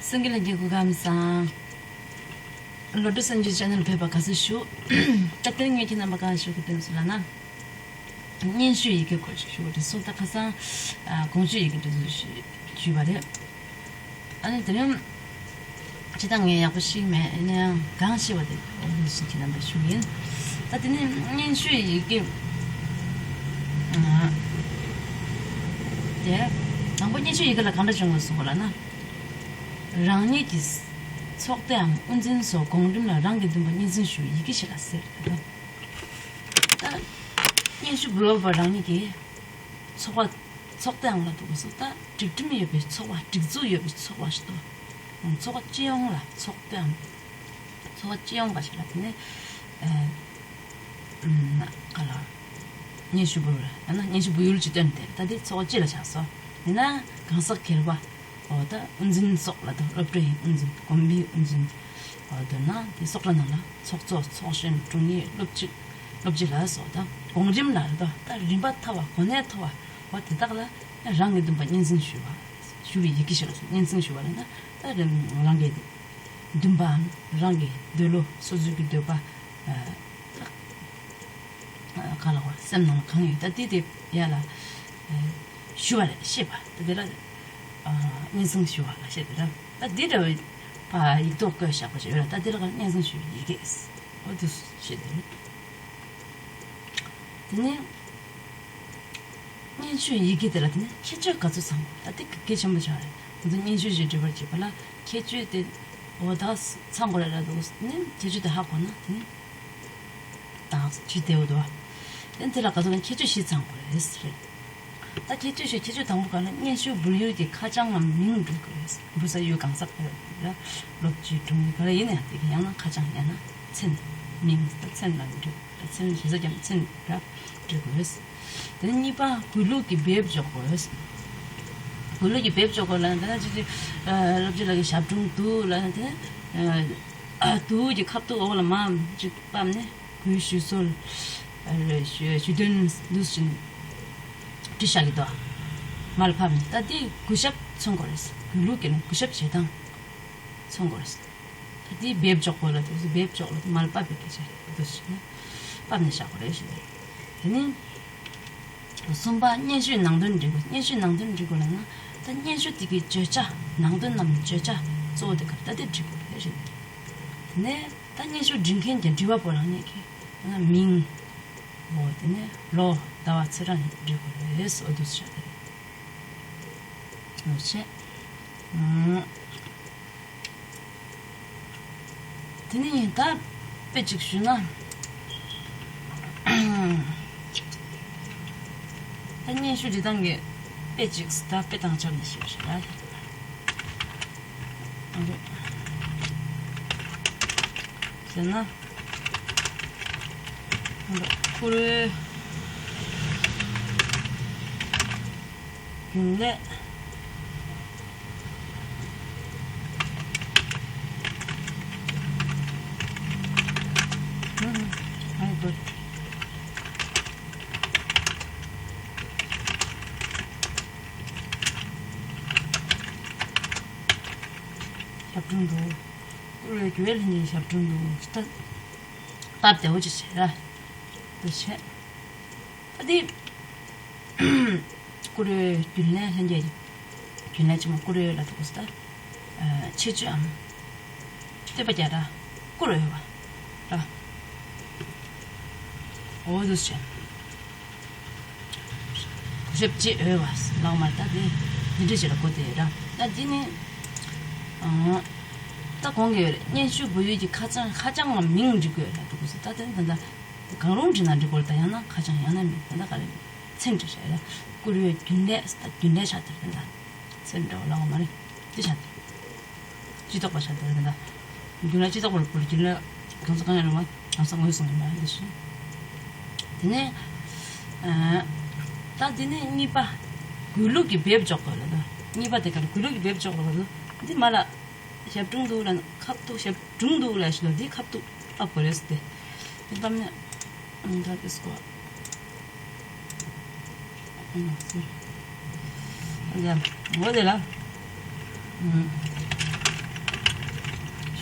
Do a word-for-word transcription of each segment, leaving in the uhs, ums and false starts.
སེང་གེ་ལྷན་རྒྱས་སྐུ་ཁམས་བཟང་། བློ་གྲོས་སེམས་རྒྱུད་ཅེ་ནལ་ཕེབས་པར་དགའ་བསུ་ཞུ། ད་དེ་རིང་ངས་ཁྱེད་རྣམ་པར་ག་རེ་ཞུ་གི་འདུག་ཟེར་ལབ་ན། སྙན་ཞུའི་ཡི་གེ་སྐོར་ཞིག་ཞུ་དགོས་རེད་གསུངས། ད་ཁ་སང་ཨ་དགོངས་ཞུའི་ཡི་གེ་དེ་ཚོ་ཞུས་པ་རེད། ཨ་ནི་དེ་རིང་སྤྱིར་བཏང་ངས་ཡག་པོ་ཤེས་ཀྱི་མེད། ཡིན་ན་ཡང་གང་ཤེས་པ་དེ་འོ་འདུག་སེ་ཁྱེད་རྣམ་པར་ཞུ་གི་ཡིན། ད་དེ་ནས་སྙན་ཞུའི་ཡི་གེ་ཨ་དེ་དང་པོ་སྙན་ཞུའི་ཡི་གེ་ལ་གང་འདྲ་བྱུང་དགོས་གསུངས་པ་ལབ་ན། རང་ཉིད་ཀྱི་ཚོགས་སྡེའམ་དབུ་འཛིན་སོགས་གོང་རིམ་ལ་རང་གི་འདུན་པ་སྙན་སེང་ཞུ་བའི་ཡི་གེ་ཞིག་ལ་ཟེར། ད་སྙན་ཞུ་འབུལ་བ་རང་ཉིད་ཀྱི་ཚོགས་པ་ཚོགས་སྡེའམ་ལ་འདུག་སོ། ད་སྒྲིག་ཁྲིམས་ཡོད་པའི་ཚོགས་པ། སྒྲིག་འཛུགས་ཡོད་པའི་ཚོགས་པ་ཞིག་ཏུ། ཚོགས་པ་སྤྱི་ཡོངས་ལ་ཚོགས་སྡེའམ་ཚོགས་པ་སྤྱི་ཡོངས་པ་ཞིག་ལ་དེ་ནས་ཨ་ཨམ་ག་ལ་སྙན་ཞུ་འབུལ་ཡང་ན་སྙན་ཞུ་འབུལ་ཡུལ་གྱི་དོན་དེ་ད་དེ་ཚོགས་པ་སྤྱི་ལ་བཞག་སོ། ཡིན་ན་གང་ཟག་སྒེར་པ། འོ་ད་དབུ་འཛིན་སོགས་ལ་དང་སློབ་གྲྭའི་དབུ་འཛིན། དགོན་པའི་དབུ་འཛིན། འོ་དེ་ན་དེ་སོགས་ལ་ནང་ལ་ཚོགས་གཙོ། ཚོགས་གཞོན། དྲུང་ཡིག་སློབ་སྤྱི། སློབ་སྤྱི་ལ་སོགས་དང་གོང་རིམ་ལ་རེད་དོ། ད་རིམ་པ་མཐོ་བ། གོ་གནས་མཐོ་བ། འོ་དེ་དག་ལ་རང་གི་འདུན་པ་སྙན་སེང་ཞུ་བ། ཞུ་བའི་ཡི་གེ་ཞིག་ལ་སྙན་སེང་ཞུ་བ་ལབ་ན། ད་རང་གི་འདུན་པའམ་རང་གི་འདོད་བློ། སོ་སོའི་གི་འདོད་པ། ཨ་ད་ག་ལ་བ་སེམས་ནང་གང་ཡོད་ད་དེ་དེ་ཡ་ལ་ཞུ་བ་ལ་བཤད་པ། ད་དེ་ལ་སྙན་སེང་ཞུ་བ་ལ་བཤད་དེ་ར། ད་དེ་འདྲ་བའི་ཕ་ཡིག་ཐོག་བཀོད་བཞག་པ་ཞིག་ཡོད་ར། ད་དེ་ལ་ག་སྙན་སེང་ཞུ་ཡི་གེ། འོ་དེ་བཤད་དེ་རེད། དེ་ནས་སྙན་ཞུའི་ཡི་གེ་དེ་ལ་དེ་ནས་ཁྱད་ཆོས་ག་ཚོད་ཚང་དགོས། ད་དེ་གལ་ཆེན་པོ་ཆགས་རེད། ང་ཚོ་སྙན་ཞུ་ཞིག་འབྲི་བར་བྱེད་པ་ལ་ཁྱད་ཆོས་དེ་འོ་ད་ཚང་དགོས་རེད་ལབ་འདུག་ནས་ཁྱད་ཆོས་དེ་ཧ་གོ་ན་དེ་ནས་ད་ཅི་བདེ་བོ་འདུག་བ། དེ་དེ་ལ་ག་ཚོད་ན་ཁྱད་ཆོས་བཞི་ཚང་དགོས་རེད་ཟེར། ད་ཁྱད་ཆོས་བཞི། ཁྱད་ཆོས་དང་པོ་ག་ལ་སྙན་ཞུ་འབུལ་ཡུལ་གྱི་ཁ་བྱང་ངམ་མིང་འབྲི་དགོས་རེད། འབུལ་ས་ཡུལ་གང་ཟག་དེ་ལ་སློབ་སྤྱི། དྲུང་ཡིག་ག་ལ་ཡིན་ན་ཡང་དེ་གི་ཡང་ན་ཁ་བྱང་ཡང་ན་མཚན། མིང་། ད་མཚན་ལ་འབྲི། ད་མཚན་ཞེ་ས་ཀྱང་མཚན་ར་འབྲི་དགོས། དེ་ནས་གཉིས་པ་གུས་ལུགས་ཀྱི་འབེབས་འཇོག་དགོས། གུས་ལུགས་ཀྱི་འབེབས་འཇོག་དགོས་ལབ་ན་ད་ཅི་ཅི་སློབ་སྤྱི་ལགས་ཀྱི་ཞབས་དྲུང་འདུག་ལབ་ན་དེ་ནས་འདུག་གི་ཁ་ཐུག་འོག་ལ་མར་ཅིག་ཕབ་ནས་གུས་ཞབས་གསོལ། ཞུ་དོན་འདུག་ཅིང་བྲིས་བཞག་གི་འདུག་མར་ཕབ་ནས་ད་དེ་གུས་ཞབས་མཚོན་དགོས་རེད། གུས་ལུགས་ཀྱི་ནང་གུས་ཞབས་བྱེད་སྟངས་མཚོན་དགོས་རེད། ད་དེ་འབེབས་འཇོག་དགོས་ལ། དེ་ཚོ་འབེབས་འཇོག་ལ་མར་ཕབ་པའི་སྐད་ཆ་རེད། འདུག་ཅིང་ཕབ་ནས་བཞག་དགོས་རེད་ཞེས། དེ་ནས་གསུམ་པ་སྙན་ཞུའི་ནང་དོན་འབྲི་དགོས། སྙན་ཞུའི་ནང་དོན་འབྲི་དགོས་ལབ་ན་ད་སྙན་ཞུ་དེ་གའི་བརྗོད་བྱ། ནང་དོན་ནམ་བརྗོད་བྱ་གཙོ་བོ་དེ་ག་རེ་ད་དེ་འབྲི་དགོས་རེད་ཞེས། དེ་ནས་ད་སྙན་ཞུ་འབྲི་མཁན་གྱི་འབྲི་བ་པོ་རང་ཉིད་ཀྱི་མིང་། འོ་དེ་ནས་ལོ་ཟླ་བ་ཚེས་གྲངས་འབྲི་དགོས་རེད། འོ་འདུག་སེ་བྱས་ཏེ་རེད། འོ་བྱས། ཨང་། དེ་ནས་ད་དཔེ་གཅིག་ཞུས་ན། ད་སྙན་ཞུ་འབྲི་སྟངས་ཀྱི་དཔེ་གཅིག་ད་དཔེ་དང་ཆབས་ནས་ཞུས་པ་ཞིག་རེད། ཟེར་ན། བཀུར་འོས། རྒྱུན་ལས། ཨང་། ཨང་། གུཌ། ཞབས་དྲུང་འདུག་བཀུར་འོས་རྒྱུན་ལས་ལྷན་རྒྱས་ཞབས་དྲུང་འདུག་ད་སྟབས་བདེ་བོ་ཅིག་བྱས་ར། འདུག་བྱས། ད་དེ་བཀུར་འོས་རྒྱུན་ལས་ལྷན་རྒྱས་ཀྱི་རྒྱུན་ལས་ཆེན་མོ་བཀུར་འོས་ལ་ཐུག་ས་ད་ཆེད་སྤྱོད་འམ་བསྟོད་པ་རྒྱག་ར། བཀུར་འོས་པ་ར། འོ་འདུག་བྱས། གུས་ཞབས་བྱེད་འོས་པ་ལགས་མ་ད་དེ་འདི་འདྲ་ཞིག་ལ་གོ་དེ་ར། ད་འདི་ནི་ཨང་། ད་གོང་གི་སྙན་ཞུ་འབུལ་ཡུལ་གྱི་ཁ་བྱང་། ཁ་བྱང་ངམ་མིང་འབྲི་དགོས་ལ་འདུག་ས་ད་དེ་ད་ད་གང་རུང་བྲིས་ན་འགྲིག་གོ་ད་ཡང་ན་ཁ་བྱང་ཡང་ན་མིང་ད་ད་ག་རེ་མཚན་བྲིས་རེད་ལ། བཀུར་འོས་རྒྱུན་ལས་ད་རྒྱུན་ལས་ཆགས་དེར་ད་མཚན་འདྲ་བ་ལགས་མ་རེད། འདི་ཆགས་དེར་སྤྱི་ཚོགས་པ་ཆགས་དེར་ད་རྒྱུན་ལས་སྤྱི་ཚོགས་པ་ལ་བཀུར། རྒྱུན་ལས་གང་ས་གང་ཡང་རུང་བ་གང་ས་ངོས་སོང་ཡིན་པ་འདི་ཞིག་དེ་ནས་ད་དེ་ནས་གཉིས་པ་གུས་ལུགས་ཀྱི་འབེབས་འཇོག་དགོས་ལ་ད། གཉིས་པ་དེ་ག་ལ་གུས་ལུགས་ཀྱི་འབེབས་འཇོག་དགོས་ལ་འདི་མ་ལ། ཞབས་དྲུང་འདུག་ལ་ཁ་ཐུག་ཞབས་དྲུང་འདུག་ལ་ཞིག་ལ་འདི་ཁ་ཐུག་ཨ་བོ་རེས་ཏེ། འདི་བཏབ་ནས་ད་དེ་སྐོར་ཨ་ཟེར་ཨ་འོ་དེ་ལ་ཨུམ་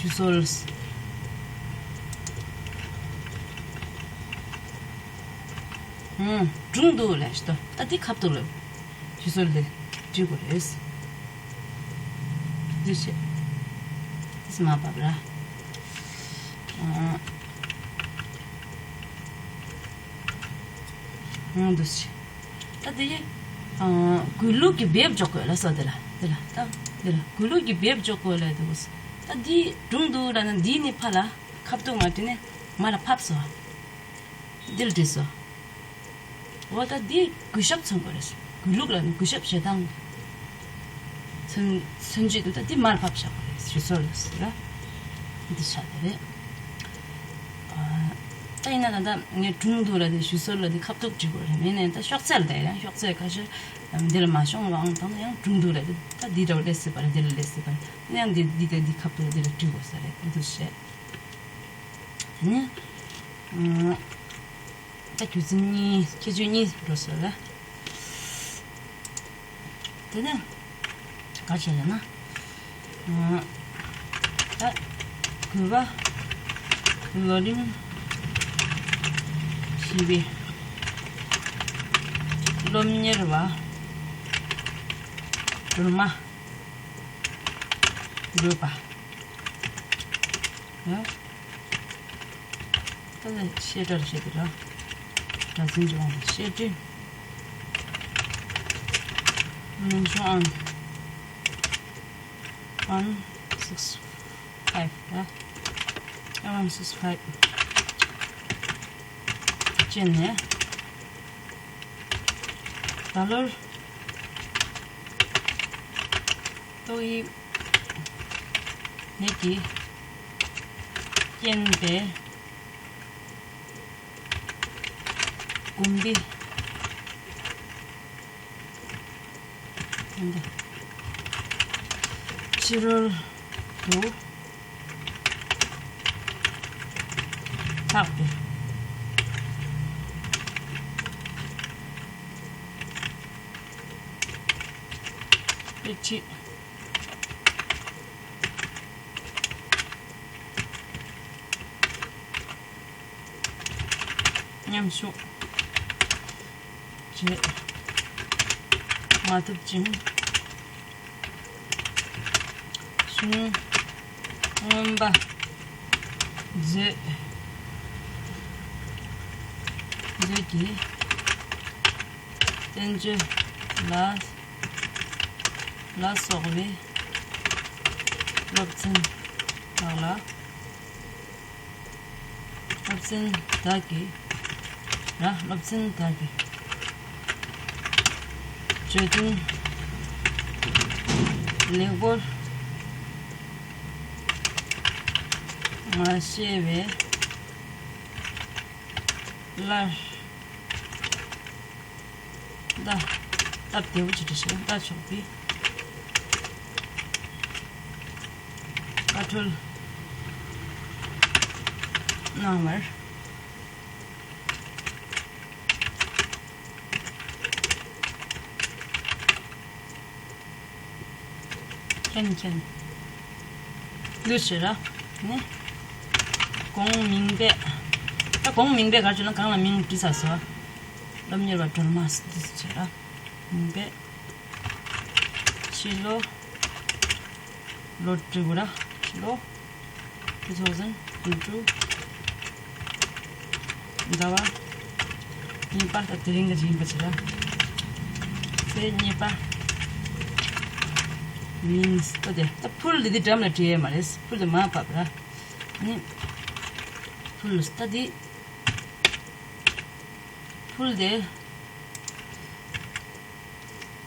ཞུ་སོལ། ཧུམ། གྲུང་འདུག་ལབ་ཤི་ཏོ། ད་འདི་ཁ་ཐུག་ལ་ཞུ་སོལ་དེ་བྲིས་དགོས་རེད། འདི་བྱས། འདི་མ་བབས་ར། ཨང་། ཨང་། འདི་བྱས། ད་དེ་ཡི། ཨང་། གུས་ལུགས་ཀྱི་འབེབས་འཇོག་དགོས་ལ་ས་དེ་ལ། དེ་ལ་ད། དེ་ལ་གུས་ལུགས་ཀྱི་འབེབས་འཇོག་དགོས་ལ་དེ་གོ། ད་འདི་གྲུང་འདུག་ལབ་ན་འདི་ནི་ཕ་ལ་ཁ་ཐུག་མ་བྲིས་ནས་མ་ལ་ཕབ་སོ། འདི་ལ་བྲིས་སོ། འོ་ད་འདི་གུས་ཞབས་མཚོན་དགོས་རེད། གུས་ལུགས་ལ་ནི་གུས་ཞབས་ཞེ་སྡང་། མཚོན་མཚོན་བྱེད་དུ་ད་འདི་མར་ཕབ་བཞག་པ་རེད། ཞུ་སོལ་ཟེར་ལ། འདི་ཆགས་པ་རེད། ཨ། ད་ཡིན་ན་ད་ལྟ་ངས་གྲུང་འདུག་ལབ་དེ་ཞུ་སོལ་ལབ་དེ་ཁ་ཐུག་བྲིས་དགོས་རེད། མིན་ནས་ད་ཤོག་ཚད་ལ་ད་ཡང་ཤོག་ཚད་ཁ་ཤས་འདི་ལ་མ་ཤོང་བའང་ད་ཡང་གྲུང་འདུག་ལབ་དེ་ད་འདི་འདྲ་བ་སླེབས་སྲིད་པ་རེད། འདི་ལ་སླེབས་སྲིད་པ་རེད། ཡང་འདི་འདི་ད་འདི་ཁ་ཐུག་འདི་ལ་བྲིས་དགོས་ས་རེད། འདི་འདུག་བྱས། དེ་ནས། ཨ། ད་རྒྱུ་མཚན་གཉིས། ཁྱད་ཆོས་གཉིས་འགྲོ་སོང་ལ། དེ་ནས་ག་བྱས་ལབ་ན། ཨ། ད་གུས་པ། ལོ་རིམ་བཞི་པའི་སློབ་གཉེར་བ་སྒྲོལ་མ་འགོས་པ། ཨ། ད་ནི་བཤད་གྲྭར་བཤད་དེ་ར། གྲྭ་བཙུན་གྱི་དབང་དུ་བཤད་དེ། མིང་གཞུང་ཨང་། ཨང་སིགས་ཕའིབ་ར། ཨང་སིགས་ཕའིབ་བཅད་ནས། ད་ལོར་ཏོག་དབྱིབས་ནད་ཀྱི་རྐྱེན་པས་དགོན་པའི་ཕྱི་རོལ་དུ་ལྷག་པའི་དཔེ་ཁྲིད། མཉམ་ཞུགས་བྱེད་མ་ཐུབ་ཅིང་། གཞུང་མངོན་པ་མཛོད་མཛོད་ཀྱི་བསྟན་བཅོས་ལ་ལ་སོགས་པའི་སློབ་ཚན་ཁག་ལ། སློབ་ཚན་དག་གི་ར། སློབ་ཚན་དག་གི་བརྗོད་དོན་ལེགས་པོར་མ་ཤེས་པའི་སླར་ད་སྟབས་བདེ་བོ་ཅིག་ཏུ་ཞིག་ལྟ་ཆོག་པའི་བཀའ་འཁྲོལ་གནང་བར། མཁྱེན་མཁྱེན། འདུག་བྱས་ར། ནི། གོང་མིང་སྦས། ད་གོང་མིང་སྦས་ག་རེ་བྱས་ན་གང་ལ་མིང་བྲིས་ཚར་སོང་། སློབ་གཉེར་བ་སྒྲོལ་མ་འདུག་བྱས་ར། མིང་སྦས། ཕྱི་ལོ། ལོ་བྲིས་དགོས་ར། ཕྱི་ལོ། two thousand twenty two། ཟླ་བ་གཉིས་པ། ད་དེ་རིང་གི་ཡིན་པ་བྱས་ར། ཚེས་གཉིས་པ། མིང་ད་དེ་ད་ཕུལ་དེ་འདི་འགྲམ་ལ་བྲིས་ཡས་མ་རེད། ཕུལ་དེ་མར་ཕབ་ར། ནི། ཕུལ་ད་དེ། ཕུལ་དེ།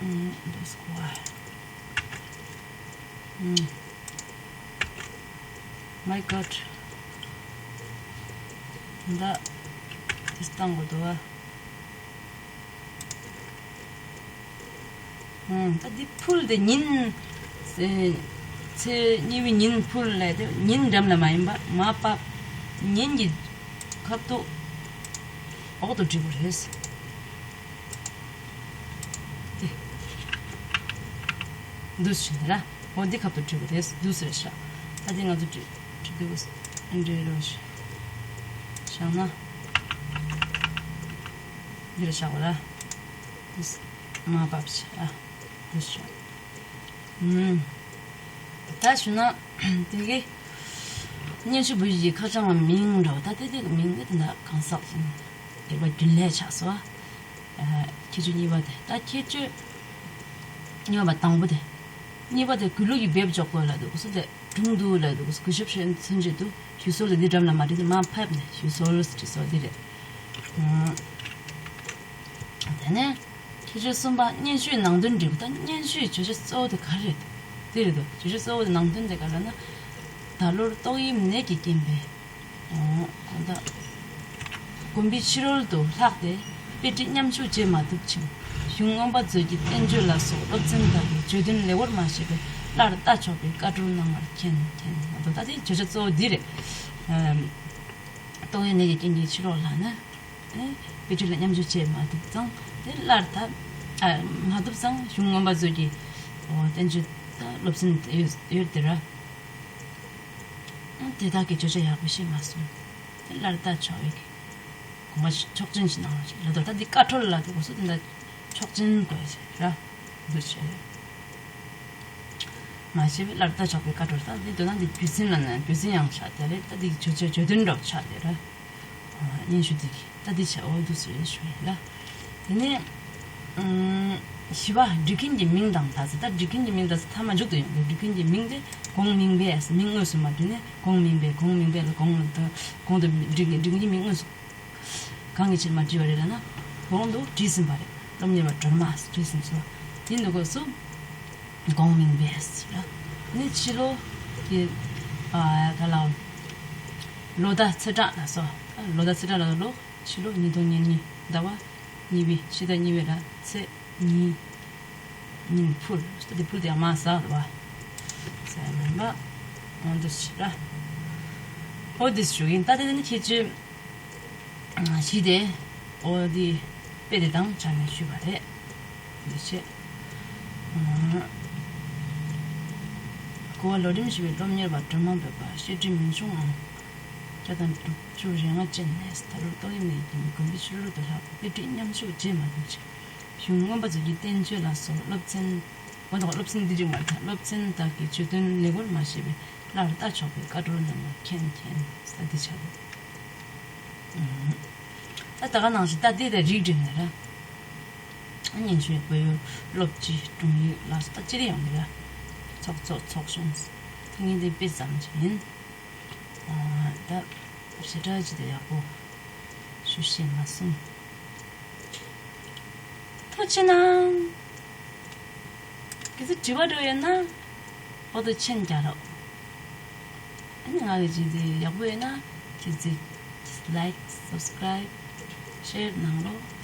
ཨུམ། འདི་སྐོར། ཨུམ། My God། ད་དེ་བཏང་དགོས་འདུག་བ། ཨུམ། ད་འདི་ཕུལ་དེ་ཉིན། ཚེས་གཉིས་པའི་ཉིན་ཕུལ་ལས་དེ་ཉིན་འགྲམ་ལ་མ་ཡིན་པ་མར་ཕབ། ཉིན་གྱི་ཁ་ཐུག་འོག་ཏུ་བྲིས་པ་རེད། དེ། འདུག་ཟེར་ལ། འོ་འདི་ཁ་ཐུག་བྲིས་པ་རེད། འདུག་ཟེར་ཤག་ད་འདི་ང་ཚོ་བྲིས། འདྲི་འདུག་འདྲི་རོ་ཤ་ཤང་ན་འདིར་ཤག་བ་ལ་མ་བབས་ཤ་ཨ་འདུ་ཤ་ཨུམ། ད་ཞུ་ན་དེ་གི་སྙན་ཞུ་བུ་ཡི་ཁ་བྱང་ལ་མིང་འདྲ་བ་ད་དེ་དེ་གི་མིང་དེ་དེ་འདྲ་གང་ཟག་ཅིག་དེ་བ་རྒྱུན་ལས་ཆགས་སོ། ཁྱད་ཆོས་གཉིས་པ་དེ་ད་ཁྱད་ཆོས་གཉིས་པ་དང་པོ་དེ་གཉིས་པ་དེ་གུས་ལུགས་ཀྱི་འབེབས་འཇོག་དགོས་ལ་འདུག་སུ་དེ་དྲུང་དུ་ལ་འདུག་སུ་གུས་ཞབས་ཞེས་མཚོན་བྱེད་དུ་ཞུ་སྲོལ་ལ་འདི་འགྲམ་ལ་མ་བྲིས་ཏེ་མ་ཕབ་ནས་ཞུ་སྲོལ་བྲིས་སྲོལ་འདི་རེད། དེ་ནས་ཁྱད་ཆོས་གསུམ་པ་སྙན་ཞུའི་ནང་དོན་འབྲི་དགོས། ད་སྙན་ཞུའི་བརྗོད་བྱ་གཙོ་བོ་དེ་ག་རེ་རེད། དེ་རེད་དོ། བརྗོད་བྱ་གཙོ་བོ་དེ་ནང་དོན་དེ་ག་རེ་ལབ་ན། ད་ལོར་ཏོག་དབྱིབས་ནད་ཀྱི་རྐྱེན་པས། ཨོ་ད། དགོན་པའི་ཕྱི་རོལ་དུ་ལྷགས་ཏེ་དཔེ་ཁྲིད་མཉམ་ཞུགས་བྱེད་མ་ཐུབ་ཅིང་གཞུང་མངོན་པ་མཛོད་ཀྱི་བསྟན་བཅོས་ལ་སོགས་སློབ་ཚན་དག་གི་བརྗོད་དོན་ལེགས་པོར་མ་ཤེས་པས་སླར་ལྟ་ཆོག་པའི་བཀའ་འཁྲོལ་གནང་བར་མཁྱེན་མཁྱེན། ཨོ་ད་དེ་བརྗོད་བྱ་གཙོ་བོ་འདི་རེད། ཨམ། ཏོག་དབྱིབས་ནད་ཀྱི་རྐྱེན་གྱིས་ཕྱི་ལོགས་ལ་ནི། དཔེ་ཁྲིད་ལ་མཉམ་ཞུགས་བྱེད་མ་ཐུབ་ཙང་དེ་སླར་ད། ཨ། མ་ཐུབ་ཙང་གཞུང་མངོན་པ་མཛོད་ཀྱི། ཨོ་བསྟན་བཅོས་ད་སློབ་ཚན་ཡོད་ཡོད་དེ་ར། དེ་དག་གི་བརྗོད་བྱ་ཡག་པོ་ཤེས་མ་སོང་། དེ་སླར་ལྟ་ཆོག་པའི་གི་དགོངས་པ་ཆོག་མཆན་ཞིག་གནང་རོགས་ཞེས་ལབ་འདུག་ད་འདི་བཀའ་འཁྲོལ་ལ་འདུག་གོ་སོ་དེ་འདྲ་ཆོག་མཆན་དགོས་ཞེས་ར་འདུག་བྱས། མ་ཤེས་པས་སླར་ལྟ་ཆོག་པའི་བཀའ་འཁྲོལ། ད་འདི་འདོད་ན་འདི་རྒྱུ་མཚན་ལ་ནི་རྒྱུ་མཚན་ཡང་ཆགས་དེ་རེད། ད་འདི་བརྗོད་བྱ་བརྗོད་དོན་འདྲ་བོ་ཆགས་དེ་ར། སྙན་ཞུ་འདི་གི་ད་འདི་བྱས་འོ་འདུག་ཟེར་ཞུ་ཡིན་ལ། དེ་ནས་ཨུམ། བཞི་པ་འབྲི་མཁན་གྱི་མིང་དང་ད་ཚེ། ད་འབྲི་མཁན་གྱི་མིང་ད་ཚེ་མཐའ་མ་མཇུག་ཏུ་ཡོང་གི། འབྲི་མཁན་གྱི་མིང་དེ་གོང་མིང་པས་མིང་དངོས་སུ་མ་བྲིས་ནས་གོང་མིང་པས་གོང་མིང་པས་ལ་གོང་ལ་ད་གོང་དུ་འབྲི་མཁན་འབྲི་མཁན་གྱི་མིང་དངོས་སུ་གང་གི་ཕྱིར་མ་བྲིས་པ་རེད་ལབ་ན་གོང་དུ་བྲིས་ཟིན་པ་རེད། སློབ་གཉེར་བ་སྒྲོལ་མ་བྲིས་ཟིན་སོ། དེ་འདུག་གོ་སོ། གོང་མིང་པས་ལ། ནི་ཕྱི་ལོ་གི་ཨ་ག་ལ་ལོ་ཟླ་ཚེས་གྲངས་ལ་སོ། ལོ་ཟླ་ཚེས་གྲངས་ལ་ལོ་ཕྱི་ལོ་ཉིས་སྟོང་ཉེར་གཉིས་ཟླ་བ་གཉིས་པའི་ཕྱི་ཟླ་གཉིས་པའི་ལ་ཚེས་གཉིས་ཉིན་ཕུལ་ད་དེ་ཕུལ་དེ་ཡང་མ་ཟ་བ་ཟ་མིན་པ་འོང་དུ་ཕྱི་ར་འོ་དེ་ཞུ་ཡིན། ད་དེ་ནི་ཁྱེད་ཀྱི་གཞི་དེ་ཨོ་དེ་དཔེ་དེ་དང་ཆ་ནས་ཞུས་པ་རེད། འདི་བྱས། གོ་བ། ལོ་རིམ་བཞི་པའི་སློབ་གཉེར་བ་སྒྲོལ་མ་བོད་པ། བཤད་ཁྲིད་མིང་གཞུང་ཨང་བརྒྱ་དང་དྲུག་ཅུ་རེ་ལྔ་ཅན་ནས་ད་ལོར་ཏོག་དབྱིབས་ནད་ཀྱིས་དགོན་པའི་ཕྱི་རོལ་དུ་ལྷག་པའི་དཔེ་ཁྲིད་མཉམ་ཞུགས་བྱེད་མ་ཐུབ་ཅིང་གཞུང་མངོན་པ་མཛོད་ཀྱི་བསྟན་བཅོས་ལ་སོགས་སློབ་ཚན་འོ་དང་སློབ་ཚན་འདི་རིགས་མ་ད་སློབ་ཚན་དག་གི་བརྗོད་དོན་ལེགས་པོར་མ་ཤེས་པས་སླར་ལྟ་ཆོག་པའི་བཀའ་འཁྲོལ་གནང་བར་མཁྱེན་མཁྱེན་ས་འདི་བྱ་དགོས། ད་ད་ག་ནང་བཞིན་ད་འདི་ད་རིགས་འགྲེ་ནས་ར། སྙན་ཞུ་བོད་ཡུལ་སློབ་སྤྱི་དྲུང་ཡིག་ལ་སོགས་ད་ཅི་རིགས་ཡོང་གི་ར། ཚོགས་གཙོ་ཚོགས་གཞོན་ད་ངས་འདི་དཔེ་ཙམ་ཅིག་ཡིན། ད་ཞེ་དྲག་ཅིག་ད་ཡག་པོ་ཞུ་ཤེས་མ་སོང་། ཐུགས་རྗེ་གནང་། ཁྱེད་ཚོ་དྲི་བ་འདྲ་ཡོད་ན་འོ་དོ་མཆན་རྒྱག་རོགས། ཨ་ནི་ང་གི་ཅི་ཚེ་ཡག་པོ་ཡོད་ན་ཁྱེད་ཚེ་like subscribe share གནང་རོགས།